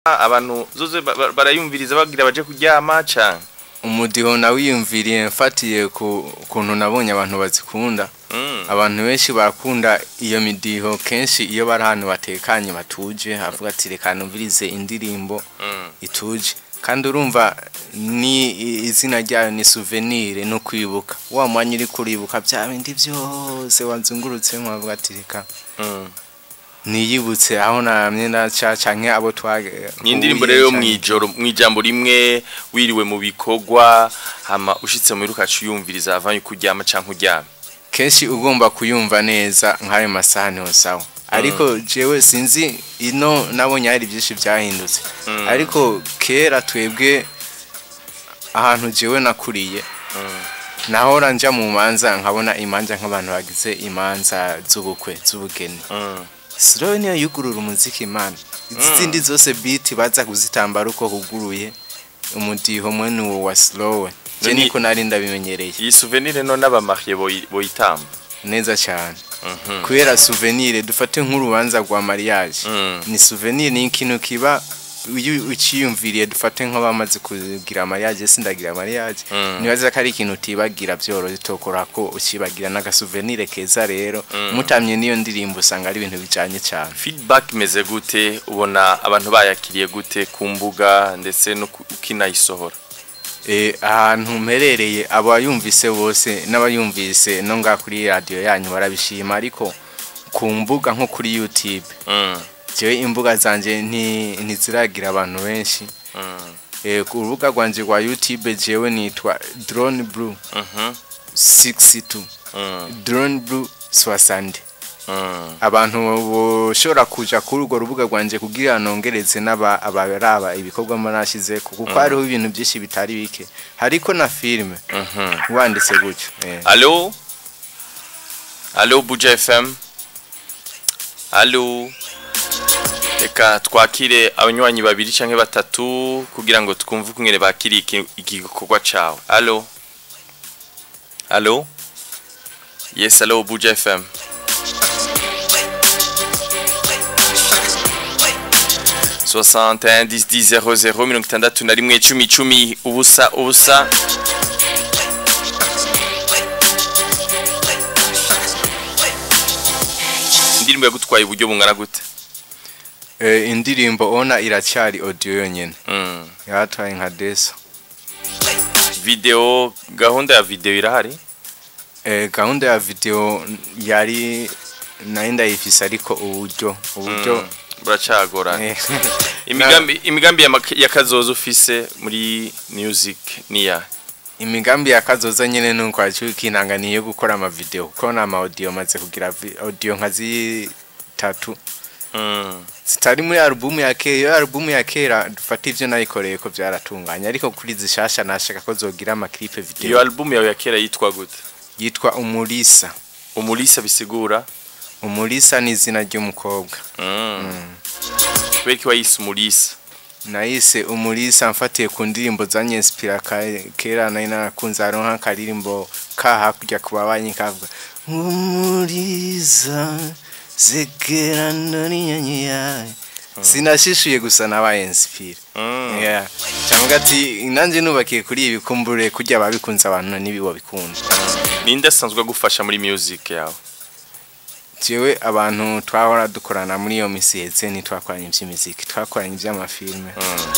Abantu zoze barayumviriza bagira baje kuryama canke? Umudiho nawiyumviriye mfatiye ku kuntu nabonye abantu bazikunda. Abantu benshi barakunda iyo midiho, kenshi iyo bari ahantu batekanye, batuje, avuga ati: "Reka numvirize indirimbo ituje." Kandi urumva ni izina ryayo ni souvenir, no kwibuka wa mwanya uri kuribuka bya bindi byose wanzungurutsemo, avuga ati: "Reka niyibutse aho namye ndaca canke abo twage." Ni indirimbo rero yo mwijoro, mwijambo rimwe, wiriwe mu bikorwa, hama ushitse mu ukaca uyumviriza avanye kuryama canke uryama. Kenshi ugomba kuyumva neza nk'ayo masaha niho sawa, ariko jewe sinzi, ino nabonye hari byinshi byahindutse, ariko kera twebwe ahantu jewe nakuriye, nahora nja mu manza nkabona imanza nk'abantu bagize imanza z'ubukwe, z'ubugeni, slow niyo yugurura umuziki man. Izindi zose beat baza kuzitambara uko huguruye umudiho mwene uwo wa slow. Je niko nari ndabimenyereye. Iyi souvenir no n'aba mariés boyitamba? Neza cyane, kubera souvenir, dufate nk'urubanza rwa mariage, ni souvenir, ni ikintu kiba iyo uciyumviriye. Dufate nk'abamaze kugira mariage, sindagira mariage, nibaza ko ari ikintu utibagira byoroshye, tokora ko ucibagira n'aga souvenir keza. Rero mutamye n'iyo ndirimbo usanga ari ibintu bijanye cyane. Feedback imeze gute? Ubona abantu bayakiriye gute ku mbuga ndetse no ukinayisohora? Ahantu mperereye, abayumvise bose n'abayumvise no ngaha kuri radio yanyu barabishima, ariko ku mbuga nko kuri YouTube, jewe imbuga zanje ntiziragira abantu benshi. Ku rubuga rwanje rwa YouTube jewe nitwa Drone Blue 62, Drone Blue 60. Abantu boshobora kuja kuri urwo rubuga rwanje kugira nongereze n'aba abaraba ibikorwa mba nashize, kuko hariho ibintu byinshi bitari bike, hariko na filme wanditse gutyo. Allo, allo, Buja FM, allo. Reka twakire abanywanyi babiri canke batatu kugira ngo twumve ukungene bakiriye iki gikorwa cawe. Allo, allo, yes, allo, Buja FM. 61 10 10 00, 61 10 10 0 0. Indirimbo yagutwaye uburyo bungana gute? Indirimbo ona iracyari audio yonyene, yaratwaye nka desa. Video, gahunda ya video irahari? Gahunda ya video yari nayo ndayifise, ariko uburyo Buracagorana. Imigambi ya kazoza ufise muri music niya? Imigambi ya kazoza nyene nuko acuka yo gukora ama video, kuko na ama audio maze kugira audio nka zitatu zitari muri album ya kera. Iyo album ya kera dufata ivyo nayikoreye ko vyaratunganye, ariko kuri zishasha nashaka ko zogira ama clip video. Iyo album yawe ya kera yitwa gute? Yitwa Umulisa. Umulisa bisigura? Umulisa ni izina ry'umukobwa. Kubera ko wayise Umulisa? Nayise Umulisa mfatiye ku ndirimbo zanyinspira kera nari narakunze. Hariho nk'akaririmbo ka hakurya ku babanyi kavuga: "Umulisa zegera nariyanyiyaye." Sinashishuye gusa nabaye inspire. Yeah. Cyangwa ati nanjye nubakiye kuri ibi, kumbure kurya babikunze abantu nibi bikunda. Ninde asanzwe agufasha muri music yawe? Jewe abantu twahora dukorana muri iyo misi iheze ntitwakoranye iby'imiziki, twakoranye iby'amafilme.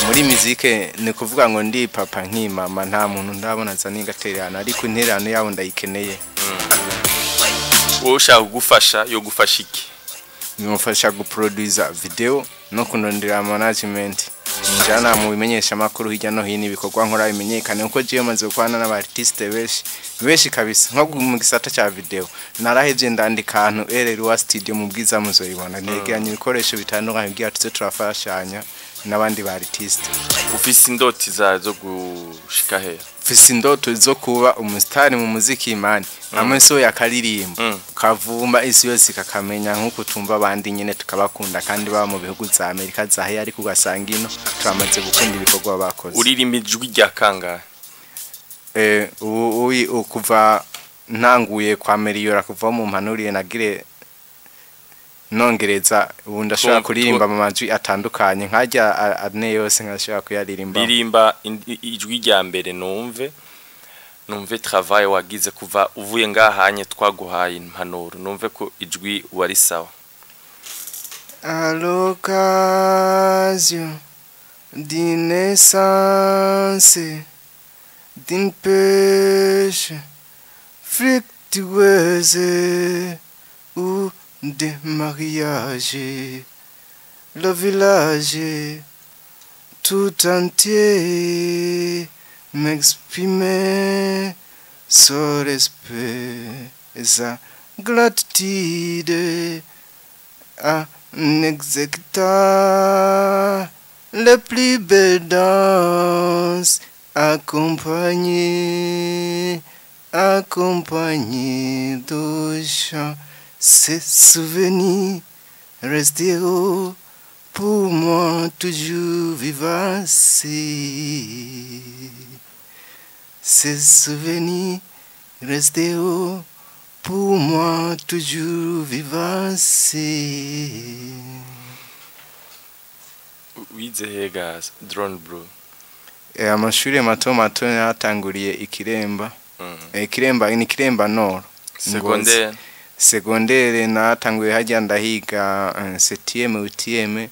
Muri mizike ni kuvuga ngo ndi papa nkimama, nta muntu ndabona aza n'ingatererano, ariko intererano yabo ndayikeneye. Wowe ushaka kugufasha yo gufasha iki? Bimufasha guproduza video no kunondera management, njana mu bimenyesha makuru hirya no hino, ibikorwa nkora bimenyekane, kuko jewe maze gukorana n'aba artiste benshi benshi kabisa. Nko mu gisata cya video narahevye ndandika ahantu RRwa studio mu bwiza, muzoyibona, negeranya ibikoresho bitandukanye kugira tuze turafashanya n'abandi ba artiste. Ufise indoti zawe zo gushika he? Mfise indoto zo kuba umusitari mu muziki imani, amwe so yakaririmba kavumba isi yose ikakamenya, nk'uko tumva abandi nyene tukabakunda kandi baba mu bihugu za Amerika zahe, ariko ugasanga ino turamaze gukunda ibikorwa bakoze. Uririmba ijwi rya kangahe? Ubu kuva ntanguye kwa Meliora, kuva mu mpanuriye nagire Nongereza ubu ndashobora kuririmba mu majwi atandukanye nkajya ane yose nkashobora kuyaririmba. Ririmba ijwi rya mbere numve travail wagize kuva uvuye ngahanye twaguhaye impanuro, numve ko ijwi wari sawa. À l'occasion d'une naissance, d'une pêche fructueuse ou de mariage, le village tout entier m'exprimait son respect et sa gratitude en exécutant les plus belles danses accompagnées de chants. Ces souvenirs resteront pour moi toujours vivaces. Ces souvenirs resteront pour moi toujours vivaces. Wize hegas Drone Bro? Amashuri mato mato natanguriye Ikiremba. Ikiremba ni Kiremba Nord. Secondaire? Secondaire natanguye hajya ndahiga 7e 8e,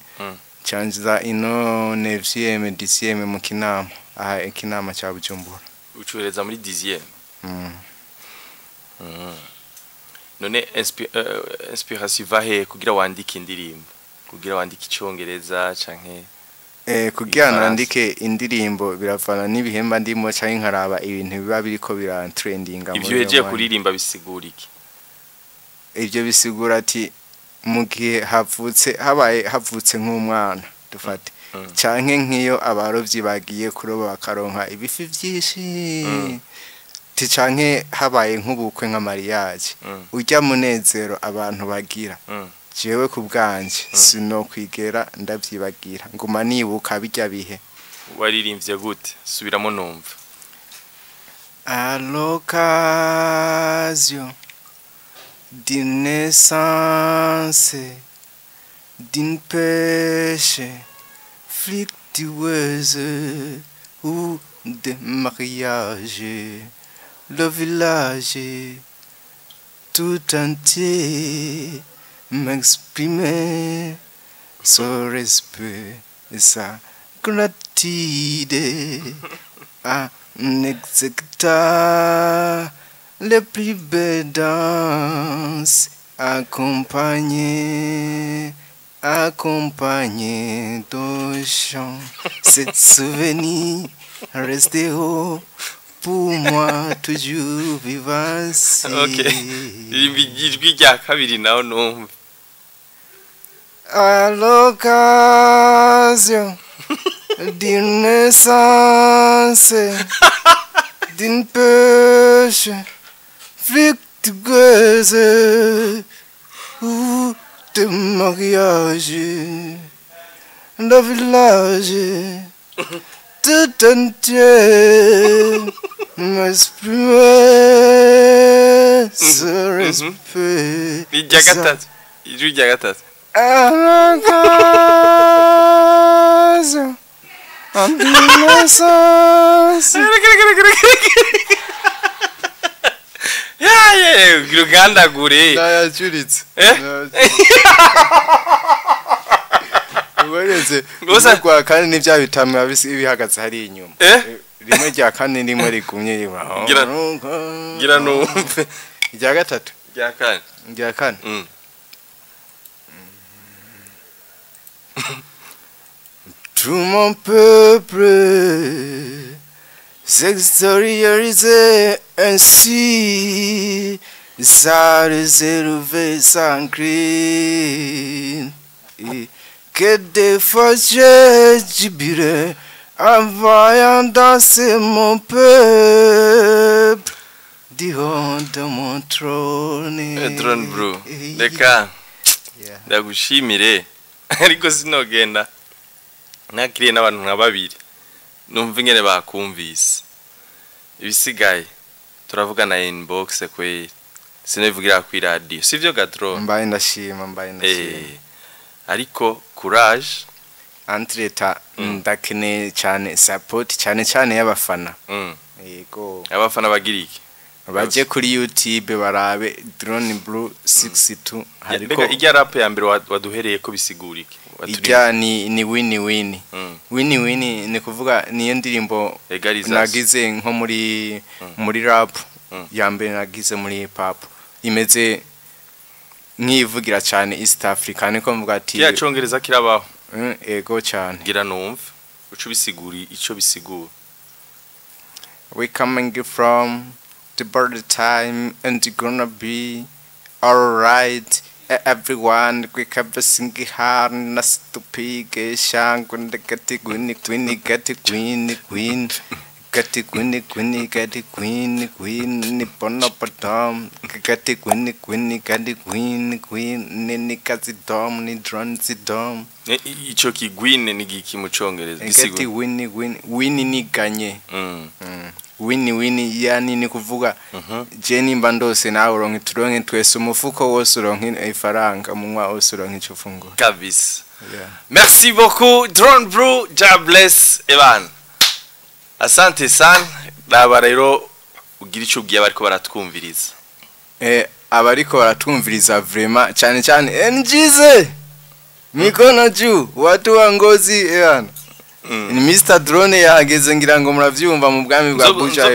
canza ino 9e 10e mu Kinama, aha Ikinama cya Bujumbura. Ucuhereza muri 10e? None inspiration iva he kugira wandike indirimbo, kugira wandike Icongereza canke Kugira Igifaransa? nandike indirimbo biravana n'ibihemba ndimo canke nkaraba ibintu biba biriko birantrendinga. Ivyo uhejeje kuririmba bisigura iki? Ibyo bisigura ati mu gihe havutse, habaye havutse nk'umwana dufate, canke nk'iyo abarovyi bagiye kuroba bakaronka ibifi vyinshi, ti canke habaye nk'ubukwe nka mariage, urya munezero abantu bagira, jewe ku bwanje sinokwigera ndavyibagira, nguma nibuka birya bihe. Waririmbye gute? Subiramo numva. À l'occasion d'une naissance, d'une pêche fructueuse ou de mariage, le village tout entier m'exprimait son respect et sa gratitude en exécutant les plus belles danses accompagnées de chants. Cet souvenir resteront pour moi toujours vivace. Okay. Ririmba ijwi rya kabiri nawe numva. À l'occasion d'une naissance, d'une pêche fructueuse ou de mariage, le village tout entier m'exprimait ce respect. Irya gatatu, ijwi rya gatatu. À l'occasion d'une naissance. Yaye, urugandagure. Ndayacuritse. Eh? Uberetse Gusa- rwa kane ni bya bitamwa bihagaze hari inyuma. Eh? Rimwe rya kane, rimwe rigumye rimwe. Gira numve. Irya gatatu? Rya kane. Irya kane. Tout mon peuple s'extériorisait ainsi, ça les élevait sans cri. Et que des fois j'ai jubilé en voyant danser mon peuple du haut de mon trône. Drone Bro, reka ndagushimire, ariko sinogenda nakiriye n'abantu nka babiri numva ingene bakumvise. Ibisigaye turavugana inbox kweri. Sinabivugira ku radio, sivyo Gadro? Mbaye ndashima, mbaye ndashima. Ariko courage. Entre-temps ndakeneye cyane support, cyane cyane y'abafana. Yego. Abafana bagira iki? Baje kuri YouTube barabe Drone Blue 62, hariko. Mbega ijya rap ya mbere waduhereye ko bisigura iki? Ijya ni wini wini. Wini wini ni kuvuga niyo ndirimbo Egalization. Nagize nko muri rap ya mbere nagize muri hip hop, imeze nk'ivugira cyane East Africa, niko mvuga ati. Kiya congereza kirabaho? Ego cyane. Gira numve uco bisigura, ico bisigura. We coming from the border time and it's gonna be alright. Everyone we have singing hard nasitupige shangwe ndagati gwini gwini gati gwini gwini gati gwini gwini gati gwini gwini ni bono bottom gati gwini gwini gati gwini gwini ni kazi dom ni drone si dom. Ico kigwine ni giki mu congereza? Gati Gisigura. Wini wini wini ni ganye. Wini wini yani ni kuvuga je nimba ndose nawe uronke, turonke twese, umufuko wose uronke ifaranga, umunwa wose uronke ico ufungura. Kabisa. Yeah. Merci beaucoup, Drone Blue. Jah bless Evan. Asante sana. Raba rero ugira ico ubwiye abariko baratwumviriza. Abariko baratwumviriza, vraiment cyane cyane NGZ, mikono juu, watu wa Ngozi, ebana. Ni Mr Drone yahageze, ngira ngo muravyumva mu bwami bwa Buja.